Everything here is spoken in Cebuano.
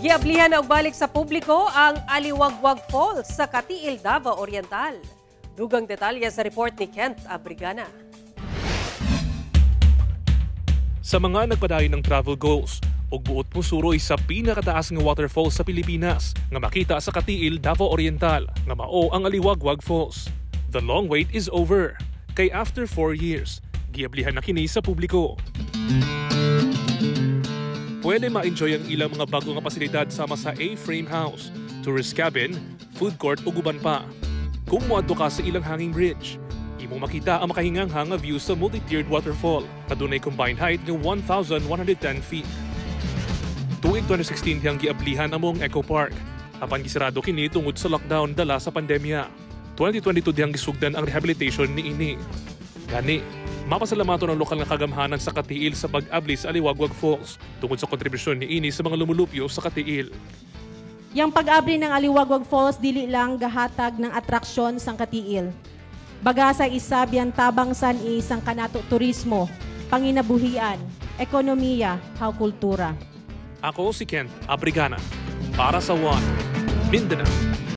Giablihan na og balik sa publiko ang Aliwagwag Falls sa Cateel, Davao Oriental. Dugang detalye sa report ni Kent Abrigana. Sa mga nagpadayon ng travel goals ug buot mosuroy sa pinakataas nga waterfall sa Pilipinas nga makita sa Cateel, Davao Oriental, nga mao ang Aliwagwag Falls. The long wait is over. Kay after 4 years, giablihan na kini sa publiko. Pwede ma-enjoy ang ilang mga bago nga pasilidad sama sa A-frame house, tourist cabin, food court ug uban pa. Kung moadto ka sa ilang hanging bridge, imong makita ang makahinganghang nga view sa multi-tiered waterfall na dunay combined height nga 1,110 feet. Tuig 2016 dihang giablihan among Eco Park. Apan gisarado kini tungod sa lockdown dala sa pandemya. 2022 dihang gisugdan ang rehabilitation niini. Gani, mapasalamaton ang lokal nga kagamhanan sa Cateel sa pag-abli sa Aliwagwag Falls tungod sa kontribusyon niini sa mga lumulupyo sa Cateel. Yang pag-abli ng Aliwagwag Falls dili lang gahatag ng atraksyon sang Cateel. Baga sa isa biyan tabang san isang kanato turismo, panginabuhian, ekonomiya, haw kultura. Ako si Kent Abrigana para sa One Mindanao.